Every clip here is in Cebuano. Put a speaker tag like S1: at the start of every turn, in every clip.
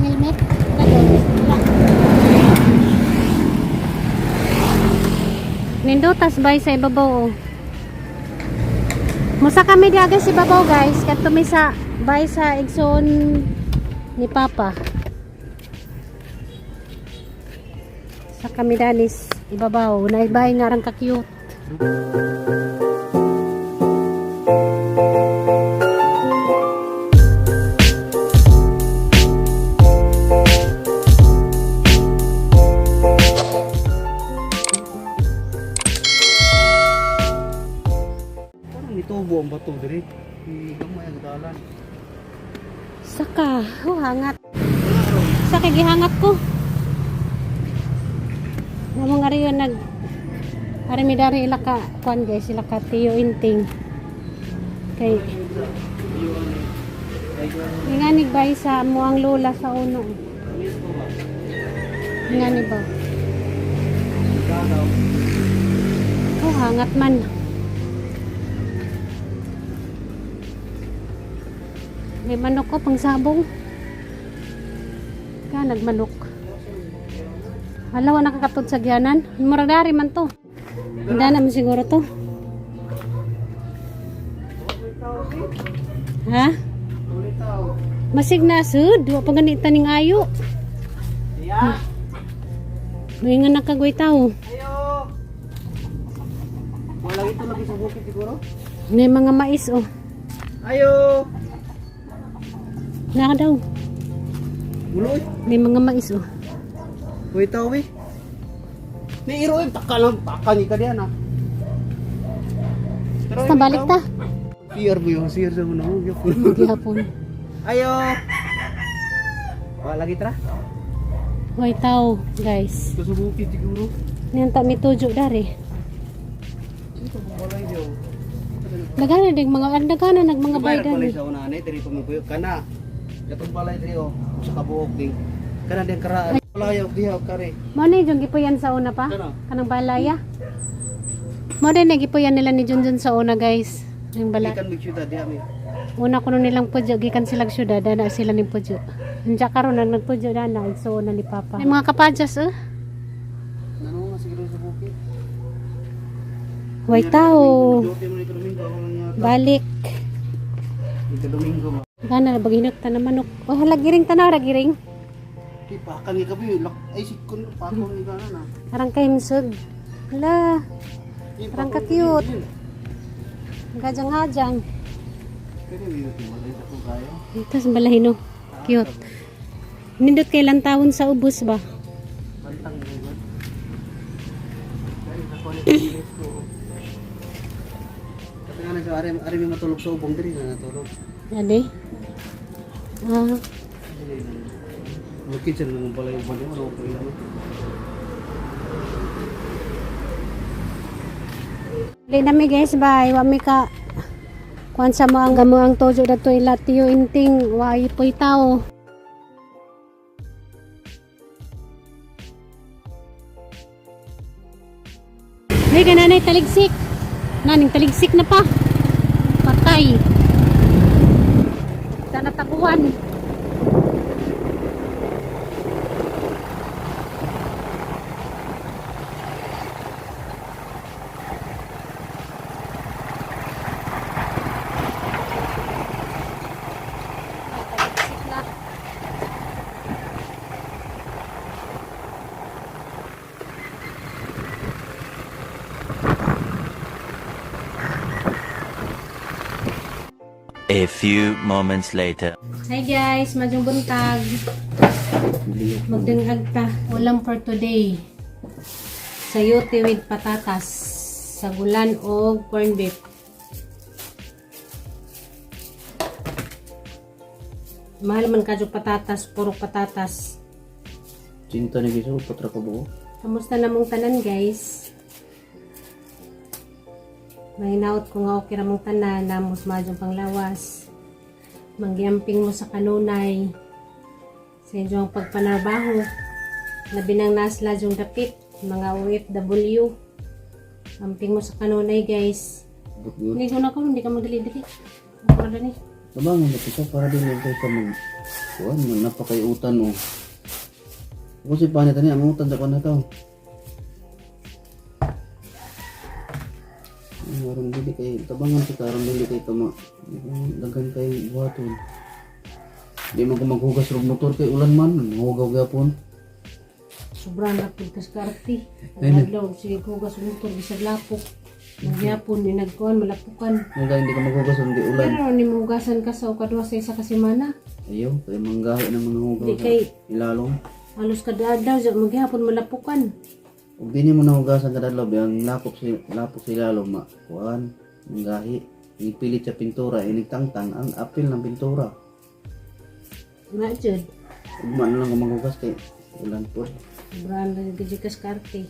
S1: Helmet. Wala. Nindutas bay sa ibabaw oh. Musa kami diaga sa ibabaw, guys. Kadto mi sa bay sa igsoon ni Papa. Sa kami danis ibabaw. Naibay nga rang ka-cute.
S2: Parang nitubo ang bato diri. Gamay ang dalan.
S1: Saka, oh, hangat. Saka gihangat ko. Nga mga riyo nag ari mi dari ila ka kuan, guys, ila ka tiyo inting. Kay Inganig bay sa muang lola sa uno. Ingani ba? Oh, hangat man. May manok ko pang sabong. Ka nagmanok. Hala, wala nakakatod sa giyanan. Murag dari man to. Hindi naman siguro to. Ha? Masig na sud, wa pa ganita ning ayo.
S2: Ya.
S1: May nga nakagway tao.
S2: Ayo. Wala ito lagi sa bukid siguro.
S1: May mga mais oh.
S2: Ayo.
S1: Naka daw.
S2: Uloy.
S1: May mga mais oh.
S2: Wait tao eh. Ni iro eh taka lang taka ni ka diyan ah.
S1: Basta balik ta.
S2: PR mo yung CR sa una mo.
S1: Gihapon.
S2: Ayo. Wala lagi tra.
S1: Way tao, guys.
S2: Ito sa bukid siguro.
S1: Niyan ta mi tujo dari.
S2: Ito kung balay diyo.
S1: Dagana dig mga dagana nag mga
S2: Balay
S1: baydan.
S2: sa una ani diri pumupuyo kana. Katong balay diri oh sa kabuok ding. Kana ding karaan. Balay og diha og kare.
S1: Mo na yung gipuyan sa una pa?
S2: Kana.
S1: Kanang balaya? Mo na yung gipuyan nila ni Junjun sa una, guys. Yung bala.
S2: Gikan mig syudad diha mi.
S1: Una kuno nilang pudyo, gikan silang syudad, dana sila ning pudyo. Unja karon nang nagpudyo dana, igsuon na ni Papa. May mga kapadyas eh.
S2: Nano nga siguro sa bukid.
S1: Way tao.
S2: Duty mo ni Domingo ako lang yata.
S1: Balik.
S2: Ito Domingo ba?
S1: Gana baginot ta na manok. Oh, hala giring tanaw ra giring.
S2: Di pakan ni kabi lak ay sikon pakon ni kana na.
S1: Arang kay msug. Hala,
S2: Di,
S1: Parang
S2: pakon
S1: ka-cute.
S2: ni-
S1: gajang-hajang.
S2: Pwede mo yun, wala sa kung kaya.
S1: Ito sa balahino. Cute. Nindot kay lantawon sa ubos ba?
S2: Bantang mo ba? Dahil sa kuwan ni ko. Kasi nga na siya, ari, ari may matulog sa ubong diri na natulog.
S1: Ade. Ah,
S2: Bukid siya nang balay ubong diri, wala ko ilan.
S1: Di na mi, guys, bye. Wa mi ka kuan sa mo ang gamo ang tojo dato ila tiyo inting wa ay poy tao. May gananay taligsik. Naning taligsik na pa. Patay. Sana takuan. Taligsik na.
S3: A few moments later.
S1: Hi guys, madyong buntag. Magdangag ta. Ulam for today. Sayote with patatas. Sagulan o corned beef. Mahal man kadyo patatas, puro patatas.
S2: Cinta ni giso patra ka buo.
S1: Kamusta namong tanan, guys? Mahinaot ko nga okay ramong tanan, namos madyong panglawas. Mangyamping mo sa kanunay. Sa inyong pagpanarbaho. Labi nang nasla yung dapit, mga OFW. Amping mo sa kanunay, guys.
S2: But good.
S1: Hindi ko na ko, hindi ka magdali-dali. Ako na ni.
S2: Tabangan na kita para dili kay ka mag kuan man napakayutan oh. Ako si panit ani ang utan sa kuan na to. Ay, aron dili kay tabangan si karon dili kay tama. Daghan kay buhaton. Di man ko maghugas rog motor kay ulan man, hugaw gyapon.
S1: Sobrang napod kaskarte.
S2: Ayun.
S1: Adlaw sige hugas og motor bisag lapok. Magyapon ni nagkuan malapukan.
S2: Mungga hindi ka maghugas hindi ulan.
S1: Pero ni mugasan ka sa kadua sa isa ka semana.
S2: Ayaw, kay manggahi ng mga hugaw
S1: Di
S2: sa
S1: kay-
S2: ilalong.
S1: Halos kada adlaw sa maghapon malapukan.
S2: Ug dini mo nahugasan kada adlaw ang lapok sa ilalong ma kuan manggahi. Ipilit sa pintura, inigtangtang ang apil ng pintura.
S1: Na jud.
S2: Ugma na lang kung maghugas kay ulan po.
S1: Sobrang gid kaskarte.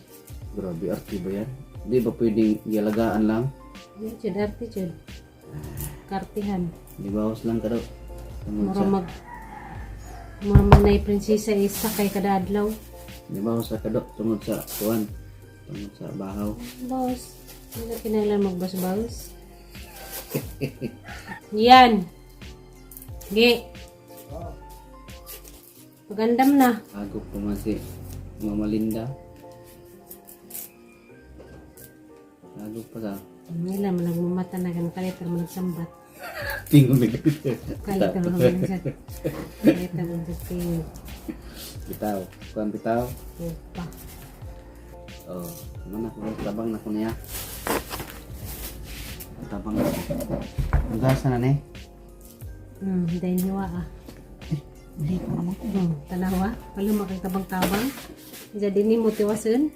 S2: Grabe, arte ba yan? Di ba pwedeng gialagaan lang?
S1: Na jud arte jud. Kartihan.
S2: Di bawas lang ka daw. Tungod
S1: Mura
S2: sa,
S1: mag mura man nay prinsesa isa kay kada adlaw.
S2: di bawas sa kado tungod sa kuan. Tungod sa bahaw.
S1: Boss, hindi na kinahanglan magbas-bawas. Yan. Ge. Pagandam na.
S2: Agop pa man si Mama Linda. Agop pa sa.
S1: Nila man nagmamata na ganun kalit man nagsambat.
S2: Tingog na
S1: Kalit man nagsambat. Kalit man nagsambat.
S2: Bitaw. Kuan bitaw.
S1: Opa.
S2: Oh, mana ko tabang na ko niya. Tabang na ko. Hugasan na ni.
S1: Dahil niwa ah.
S2: Hindi ko naman ko.
S1: Tanawa. Wala makikabang-tabang. Jadi ni mo tiwasan.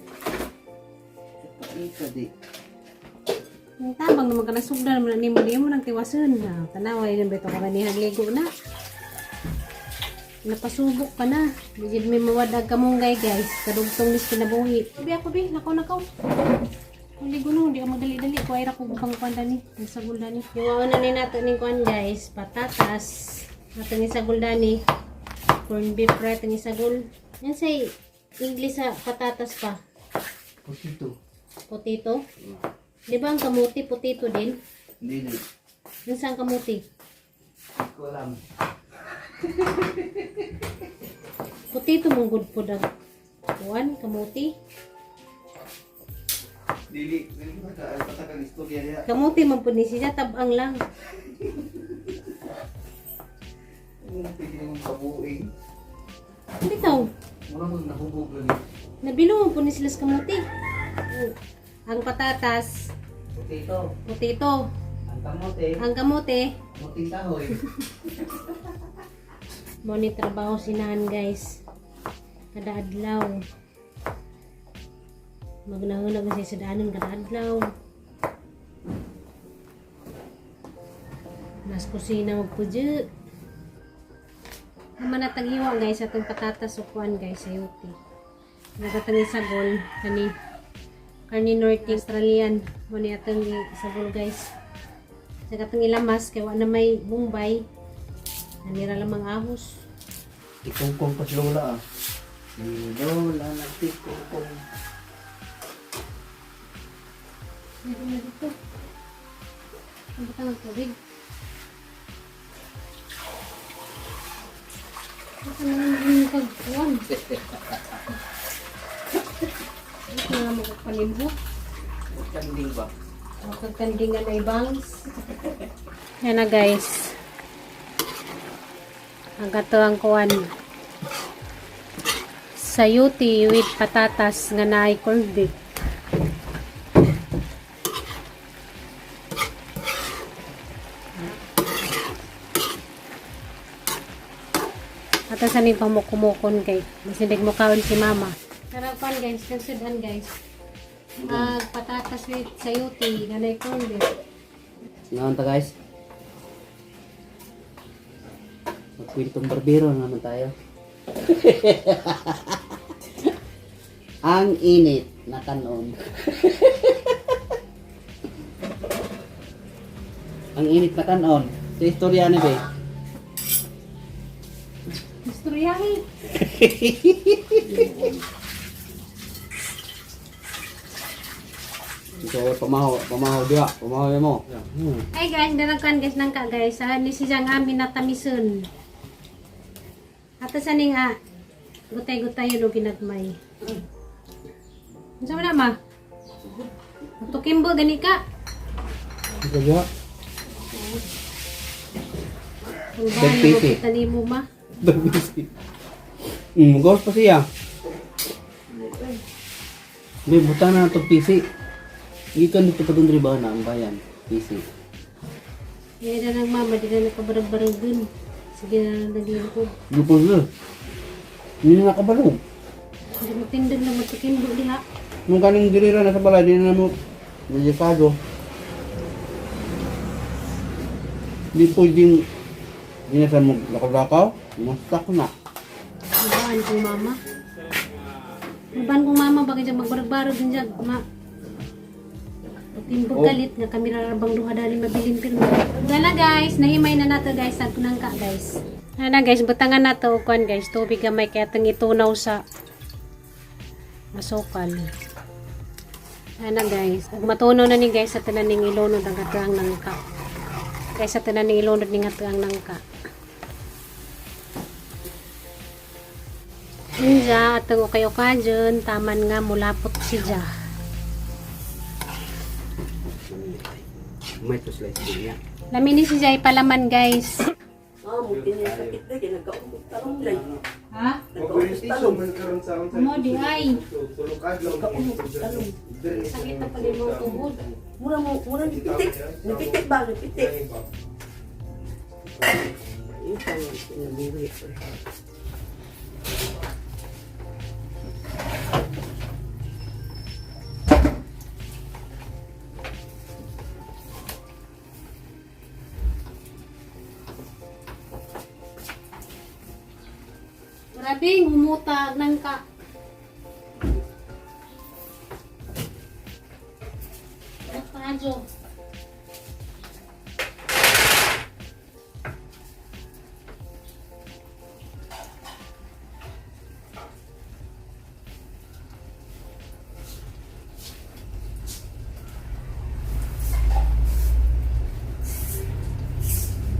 S2: Ika di.
S1: Ang tabang naman ka nasugdan naman ni mo di mo nang tiwasan. Ah, tanawa yun beto ka ni hagligo na. Napasubok ka na. Bijid may mawadag ka mong guys. Kadugtong nis kinabuhi. Bi ako bi, nakaw nakaw. Ligo no, hindi ka magdali-dali. Kuhay ra ko bang kuan dani. Ang sagol dani. Yung na ni nato ning kuan guys, patatas. Ato ni sagol dani. Corn beef right ni sagol. Yan say English sa patatas pa.
S2: Potato.
S1: Potato. Di ba ang kamuti potato din?
S2: Hindi di.
S1: Yan saan kamuti?
S2: Hindi ko alam.
S1: Potato mong good po ang kuan, kamuti.
S2: Dili, dili ko ka patakang istorya niya.
S1: Kamuti man po ni siya, tabang lang.
S2: Ang pwede mong kabuing.
S1: Bitaw,
S2: Mura mo nahubog lagi.
S1: nabilo man po ni sila sa kamuti. Ang patatas,
S2: Potato.
S1: potato.
S2: Ang kamote,
S1: Ang kamote,
S2: muting kahoy.
S1: mo ni trabaho sinahan guys. Kada adlaw. Magnahunag na siya sa daanan kada adlaw. Mas kusina magpudyo. Naman nataghiwa guys atong patatas o kuan guys sayuti. Nagatang sagol kani karni North Australian mo ni atong sagol guys. Sa katong ilamas kay wa na may Bombay. Nanira lamang ahos.
S2: Tikungkong pa si Lola ah. Si Lola nagtikungkong.
S1: Meron na dito. Ang butang ng tubig. Ito na lang yung kagkuhan. Ito na lang magpalimbo.
S2: Kanding ba?
S1: Magkagkandingan ay bangs. Yan na guys. Ang katuang kuwan. Sayuti with patatas nga naay corned beef. At sa ni pamukumukon kay masindig mo kaon si mama. Sarapan guys, kansudan guys. Mag patatas with sayuti nga naay corned beef.
S2: Ngayon ta guys. Magkwentong barbero na naman tayo. Ang init na kanon. Ang init na kanon. Sa istorya ni be.
S1: Istoryahe.
S2: So pamahaw, pamahaw diha, pamahaw mo.
S1: Ay guys, daragkan guys nangka guys. Ah, ni siya ang amin natamison. Ato sa ning ah, gutay-gutay yun o ginagmay. Unsa man na ma? Tukimbo gani ka.
S2: Ikaw diha.
S1: Ang bahan
S2: Tagpiti.
S1: mo kita nimo ma.
S2: Ghost pa siya. May buta na itong PC. Gikan dito pa dun ba na ang bayan. PC.
S1: Yan na lang mama, di na nakabarag-barag dun. Sige na lang naglingkod.
S2: Grupo na. Hindi na nakabalog.
S1: Hindi mo tindog na matukimbo diha.
S2: Nung kaning dirira na sa balay, di na mo delikado. Hindi pwedeng hindi na sa mo lakaw-lakaw. Masak na.
S1: Mabaan kong mama. Mabaan kong mama, bakit siya magbarag-barag din siya. Ma. Patimbog
S2: Oh.
S1: galit nga kami rarabang duha dali mabilin pirmi. Dala guys, nahimay na nato guys sa kunangka guys. Ana guys, butangan nato kuan guys, tubig gamay kaya tang itunaw sa masukal. Ana guys, ug matunaw na ni guys sa tanan ning ilunod ang katuang nangka. Kaysa tanan ning ilunod ning katuang nangka. Inja, atong okay ka dyan, taman nga mulapot si Ja.
S2: May to slice din niya.
S1: Lami ni si Ja ipalaman guys.
S4: Ah, mungkin yung sakit na, nagkaumot talong day.
S1: Ha?
S4: Nagkaumot talong.
S1: Mo di ay.
S4: Nagkaumot talong.
S1: Sakit na pala yung mga tuhod.
S4: Mura mo, mura nipitik. Nipitik ba? Nipitik. Ito, sinabiwi.
S1: Grabe, ngumutag nang ka. Pangadyo.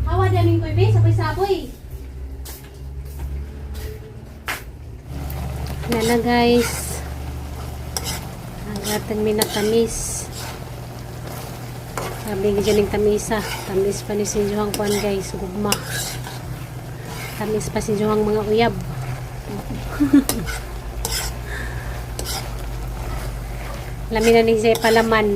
S1: Hawa dyan yung kuy, saboy-saboy. Nala guys. Ang atang minatamis. Sabi nga dyan yung tamisa. Tamis pa ni si Juang Kwan guys. Gugma. Tamis pa si Juang mga uyab. Lamin na ni siya palaman.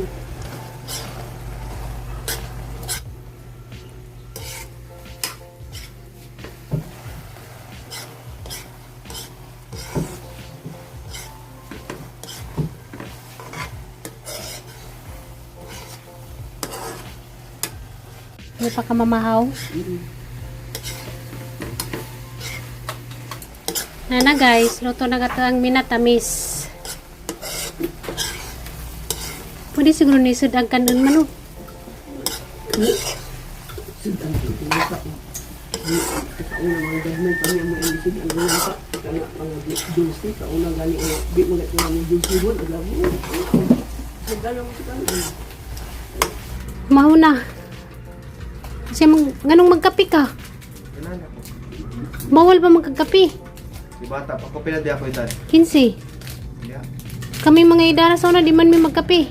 S1: Hindi pa ka mamahaw. Nana guys, luto na gato ang minatamis. Pwede siguro ni sud ang kanon man oh.
S4: Kauna mga gagmay kami ang mga ilisig ang una pa. Kana mga dulce, kauna gani ang di mga ito ang dulce bon, ang labo. Nagdala mo sa kanon.
S1: Mahuna. Kasi mag, nganong magkape ka? Bawal ba magkakape?
S5: Di bata, pa ko pila di ako edad.
S1: 15.
S5: Yeah.
S1: Kami mga idara sa una, di man mi magkape.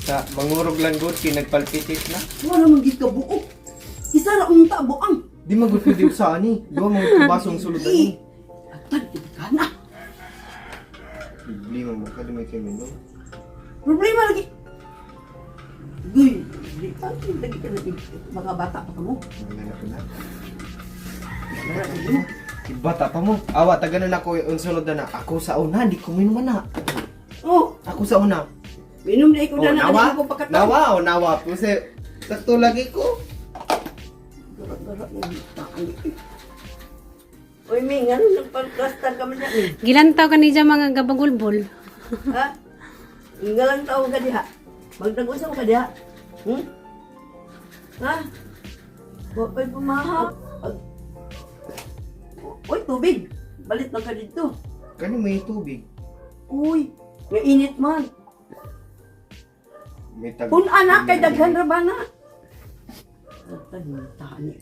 S5: Sa mangurog lang gud kay nagpalpitit na.
S4: Wala man gid ka buo. Isa ra unta buang.
S5: Di magud ko di sa ani. Duha mo ko basong sulod ani.
S4: Atad gid ka na.
S5: Problema mo ka di may kay no.
S4: Problema lagi. Guy, di ka lagi ka na mga bata pa kamo.
S5: Wala na ko na. Bata pa mo. Awa taganan ako ang sulod na na. Ako sa una di ko minom na.
S4: Oh,
S5: Ako sa una.
S4: minom na ikaw
S5: Oh,
S4: na na
S5: nawa.
S4: ko pagkatao.
S5: Nawa o nawa. Kasi sakto lagi ko.
S4: Gara-gara na taan. Uy, Ming, ano nagpag-cluster kami niya, Ming?
S1: Gilantaw ka ni dyan mga gabagulbol.
S4: Ha? Ngalang taong ka diha. Magtag-usaw ka diha. Ha? Wa pa'y pumaha. Uy, tubig. Balit lang ka dito.
S5: Kani may tubig.
S4: Uy, nga init man.
S5: May tag.
S4: Kun anak kay daghan ra ba na? Tani.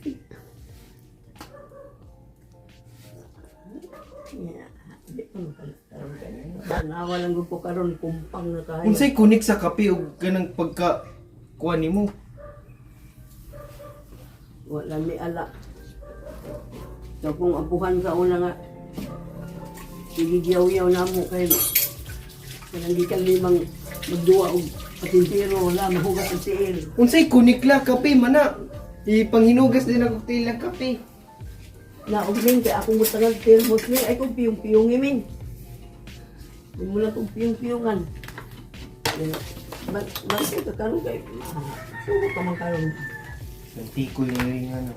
S4: Tanawa lang ko karon kumpang na kayo.
S5: Unsay kunik sa kape og kanang pagka kuan nimo?
S4: Wala ni ala. So kung apuhan sa una nga, sige yaw na mo kay kanang gikan limang magduwa og patintiro, wala mahugas ang tiil.
S5: Unsay kunik la kape mana? Ipanghinugas din ako tilang kape.
S4: Na og ning kay akong butangan termos ning ay kong piyong-piyong imin. Di mo lang kong piyong-piyongan. Ba ba ka karon kay sugo ka man karon.
S5: Nagtikoy na rin ano.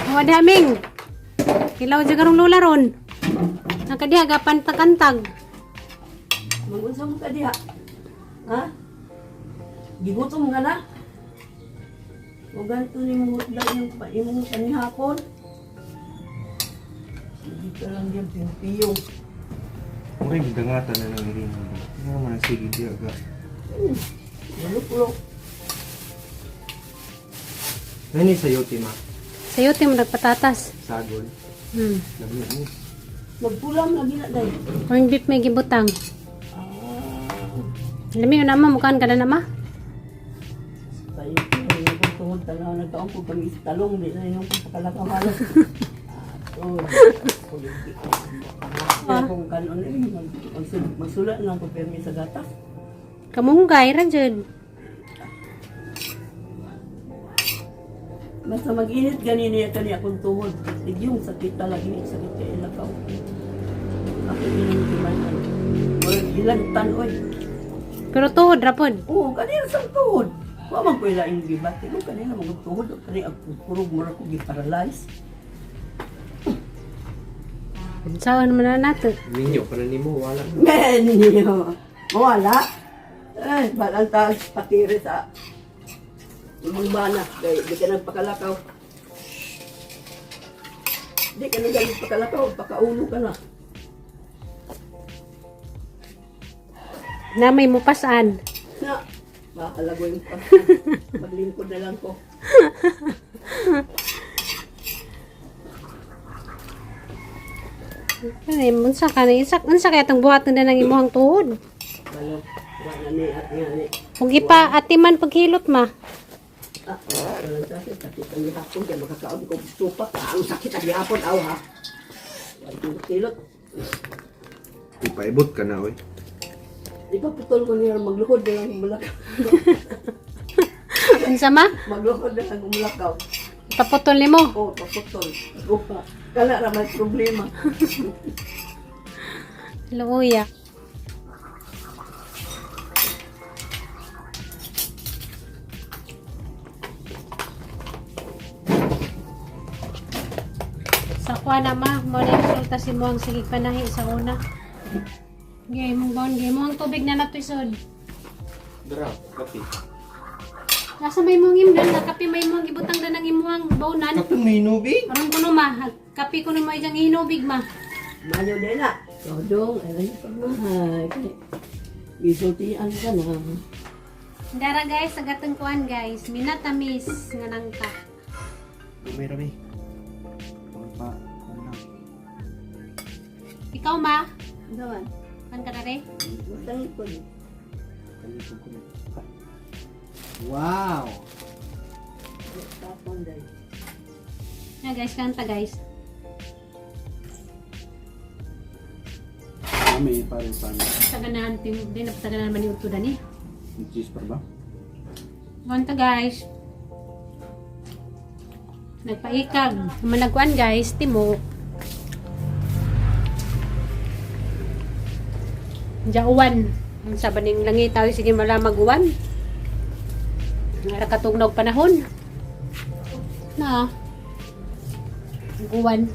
S1: Wa daming. Kilaw dyan karong lula ron. Nakadiha gapan tagantag.
S4: Magunsa mo ka diha? Ha? Gigutom ka na? O ganito ni mo yung imong panihapon. Hindi ka lang diyan piyong-piyong.
S5: Mura yung dangatan na ng irin. Nga man sige di aga.
S4: Malupulok.
S5: Nani sa yote ma?
S1: Sayote mo nagpatatas.
S5: Sagol. Lami ni.
S4: Magpulam lagi na day.
S1: Corn beef may gibutang.
S4: Ah,
S1: Lami yun ama, mukhaan ka na nama.
S4: Payo ko tuhod tanaw nagkaon ko kami sa talong di na yung pakalakaw-halok. Ah, Kaya kung kanon eh, magsulat lang ko permi sa gatas.
S1: Kamunggay ra jud.
S4: Basta mag-init ganin niya kani akong tuhod. Yung sakit talaga, yung sakit kay ilakaw. Ako yun ang timanan. Murag ilang oy.
S1: Pero tuhod ra pod.
S4: Oo, kanina sa tuhod. Wa man ko ila yung gibati. No, kanina mga tuhod. Kani ako kurog murag ko giparalyze.
S1: Saan man na nato?
S5: Minyo pa na nimo wala.
S4: Menyo. Wala. Eh, balang tag patire sa imong bana. Kay di ka nagpakalakaw. Di ka na nagpakalakaw, pakaulo ka na.
S1: Na may mupasan.
S4: Na, makalagoy pa. Maglingkod na lang ko.
S1: Ay, unsa ka na isak unsa kaya tong buhaton na ng imong tuhod?
S4: Balo, wala ni at nga ni.
S1: Kung ipa atiman paghilot ma.
S4: Ah, walang sakit. Sakit ang gihapon. Kaya makakaon ko gusto pa. Ang sakit ang gihapon. Aw ha. Walang kilot.
S5: Ipaibot ka na oy.
S4: Di ba putol ko niya magluhod na lang umulakaw.
S1: Unsa ma?
S4: Magluhod na lang umulakaw.
S1: Paputol nimo.
S4: Oo, paputol. Upa. Kala ra may problema.
S1: Luya. Sa kuha na ma, mo na yung resulta si Muang sige panahi sa una. Gay mong baon, gay mo ang tubig na natoy sod.
S5: Dara, kape.
S1: Nasa may mong imdan, na kape may mong gibutang na ng imuang baunan.
S5: Kape may hinubig.
S1: Aron ko no ma, kape ko no ma ijang hinubig ma.
S4: Mayo din na. Todong, ay lang pagmahal. Gisultian ka na.
S1: Dara guys, sa gatong kuan guys, minatamis nga nangka.
S5: May rami.
S2: Pa, ano?
S1: Ikaw ma,
S4: Naman.
S1: kan ka na re?
S4: Butang ko.
S2: Wow!
S4: Tapon dahil.
S1: Na guys, kanta guys.
S2: Kami pare paano?
S1: Sa ganahan, di na patagalan naman yung utudan eh.
S2: Cheese pa ba?
S1: Kanta guys. Nagpaikag. Managkuan guys, timo. Jauan. Ang sabaning langit tayo sige mala maguwan. Nara katugnaw panahon. Na. Guwan.